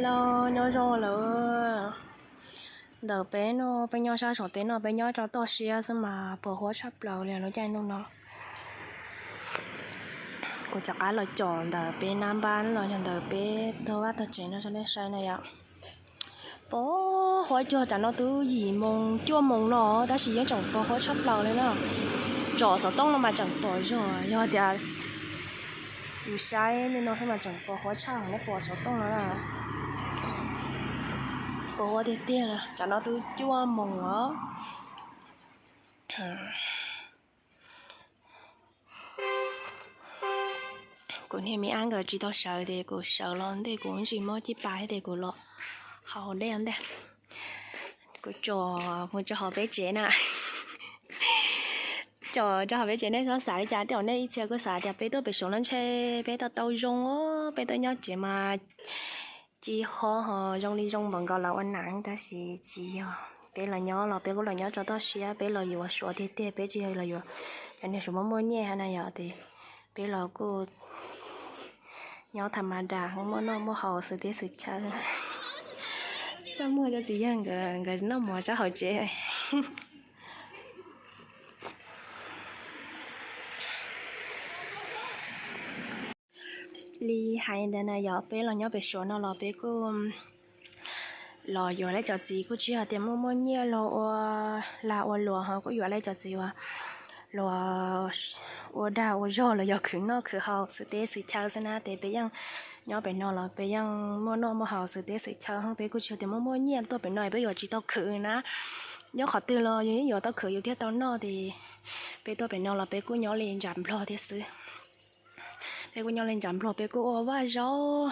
Los nyob zoo lawm. Ntawm peb no peb nyob sab saum teb no peb nyob rau toj siab xwb mas pos huab tshaj plaws li lub caij ntuj no. Kuv rov qab los caum ntawm peb nab npab los yog ntawm peb tog vaj tog tsev no rau nej saib na yom. Pos huab cuag tsam no twb yim moos cuaj moos no tab sis yeej tseem pos huab tshaj plaws li na. Tsom xov tooj no mas tseem pom zog, yog tias yus saib li no xwb mas tseem pos huab tshaj, nej pom xov tooj no na. Pos huab tiag tiag, tsam no twb cuaj moos os. Kuv niag me ab nkawd tsis tau sawv ces kuv sawv los ntej kuv tsis muab cij pas thiab ces kuv los haus dej ntej. Kuv tsom mus rau hauv peb tsev na. Tsom rau hauv peb tsev nej txhob xav li cas, tej zaum nej ib txhia kuj xav tias peb tuaj pem Suav no ntshe peb tau tau zoo, peb tuaj nyob tsev mas ci ho ho zoo li zoo npaum nkaus lawv ua nam, tab sis tsis yog. Peb los nyob los peb kuj los nyob rau toj siab, peb los yuav Suav tiag tiag, peb tsis yog los yuav cov niag Suav muaj muaj nyiaj na yom, ces peb los kuj nyob tham ma das, muaj noj muaj haus xwm teb xwm chaw. Txaj muag cov txiv yawg nkawd noj mov sab hauv tsev. Li hais ntawd na yom, peb los nyob pem Suav no los peb kuj los yuav lawv cov txiv kuj tsis yog tias muaj muaj nyiaj los ua lag ua luam, ho kuj yuav lawv cov txiv uas luag ua dag ua zog los yog khwv noj khwv haus xwm teb xwm chaw xwb na. Ces peb yeej nyob pem no los peb yeej muaj noj muaj haus xwm teb xwm chaw, peb kuj tsis yog tias muaj muaj nyiaj tuaj pem no peb yuav tsis tau khwv na. Nyob qhov twg los yus yeej yuav tau khwv yus thiaj tau noj, ces peb tuaj pem no los peb kuj nyob li ntsam nplog thiab xwb. Peb kuj nyob li ntsam nplog, peb kuj ua vaj zaub,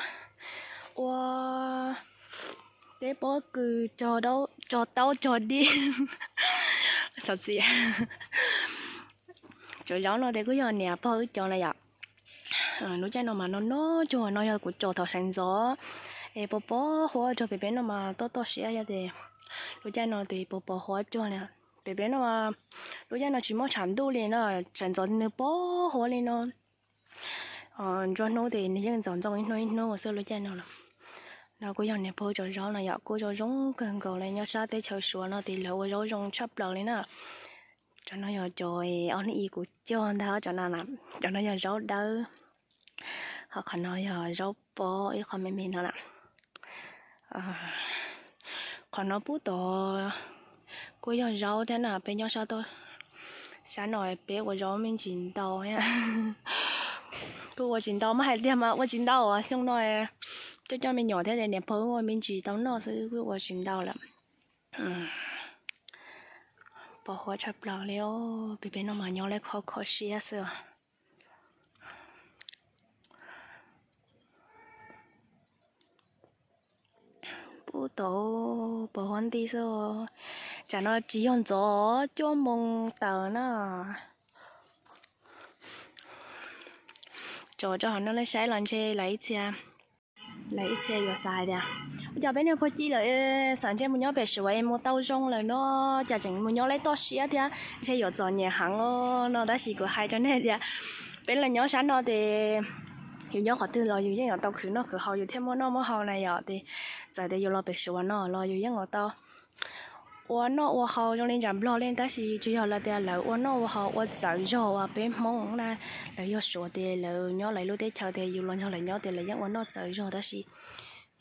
ua teb pob kws, cog taub cog dib, txhom txiv. Cov zaub no ces kuj yog niam pog wb cog na yom. Lub caij no mas no no cuag no yog kuv cog thaum sawv ntxov, es pos pos huab cuag pem peb no mas toj toj siab yog ces lub caij no ces pos pos huab cuag li. Pem peb no lub caij no tsis muaj tshav ntuj li na, sawv ntxov nws pos huab li no. Nruab hnub ces nws yeej ntxoov ntxoo ib hnub ib hnub xwb lub caij no los. No kuj yog niam pog cov zaub no yom, kuj zoo zoo kawg nkaus li, nyob sab teb chaws Suav no ces lawv ua zaub zoo tshaj plaws li na. Cov no yog cov ob hnub ib kuv cog ntag, cov no, cov no yog zaub dawb, ho qhov no yog zaub pob ib qho me me no na. Qhov no pub tod kuj yog zaub thiab na, peb nyob sab toj sab no peb ua zaub me ntsis ntau thiab. Kuj ua tsis ntau, muab hais tiag mas ua tsis ntau, xyoo no coj coj me nyuam thiab niam pog ua me ntsis tau noj xwb, kuj ua tsis ntau lawm. Pos huab tshaj plaws li, pem peb no mas nyob lawv kho kho siab xwb. Pub tau pos huab nti xwb. Tsam no tsis yog ntxov, cuaj moos tawm na. Tsom rau hauv no nej saib los ntshe lawv ib txhia, lawv ib txhia yuav xav hais tias ua cas peb niag pog ci lawm xav ntshe mus nyob pem Suav es mus tau zoo lawm no, cas tseem mus nyob lawv toj siab thiab, ntshe yuav txom nyem heev os no. Tab sis kuv hais rau nej tias peb los nyob sab no ces yus nyob qhov twg los yus yeej yuav tau khwv noj khwv haus, yus thiaj muaj noj muaj haus na yom. Ces txawm tias yus los pem Suav no los yus yeej yuav tau ua noj ua haus zoo li nram Nplog li, tab sis tsuas yog lawv tias lawv ua noj ua haus ua txawv zog uas peb Hmoob na, lawv yog Suav ces lawv nyob lawv lub teb chaws ces yus los nrog lawv nyob ces lawv yeej ua noj txawv zog, tab sis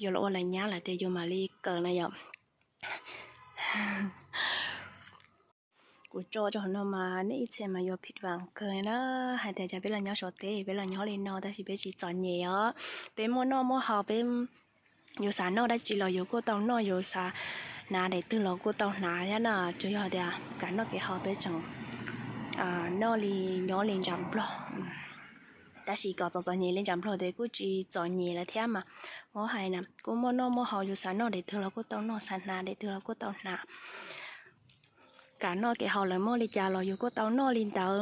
yus los ua lawv nyab lawm ces yus mam li kawm na yom. Kuv tso rau hauv no mas nej ib txhia mas yuav phim vam kawg na, hais tias cas peb los nyob Suav teb peb los nyob li no tab sis peb tsis txom nyem os, peb muaj noj muaj haus, peb yus xav noj dab tsi los yus kuj tau noj, yus xav hnav daim twg los kuj tau hnav thiab na. Tsuas yog tias kev noj kev haus peb tseem noj li nyob li nram Nplog, tab sis kom txom txom nyem li nram Nplog ces kuj tsis txom nyem lawm thiab mas. Muab hais na kuj muaj noj muaj haus, yus xav noj daim twg los kuj tau noj, xav hnav daim twg los kuj tau hnav. Kev noj kev haus lawv muaj li cas los yus kuj tau noj li ntawd.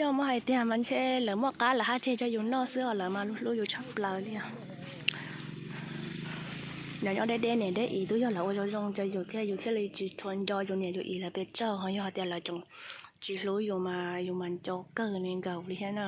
Yog muab hais tiag mas ntshe lawv muaj qab lawv haj tseg rau yus noj xwb os, lawv mas hlub yus tshaj plaws li os. Nyob nyob deb deb niam deb txiv twb yog lawv ua zoo zoo rau yus thiab yus thiaj li tsis tshua nco yus niam yus txiv lawv pes tsawg, ho yog tias lawv tseem tsis hlub yus mas yus mas nco kawg li nkaus li thiab na.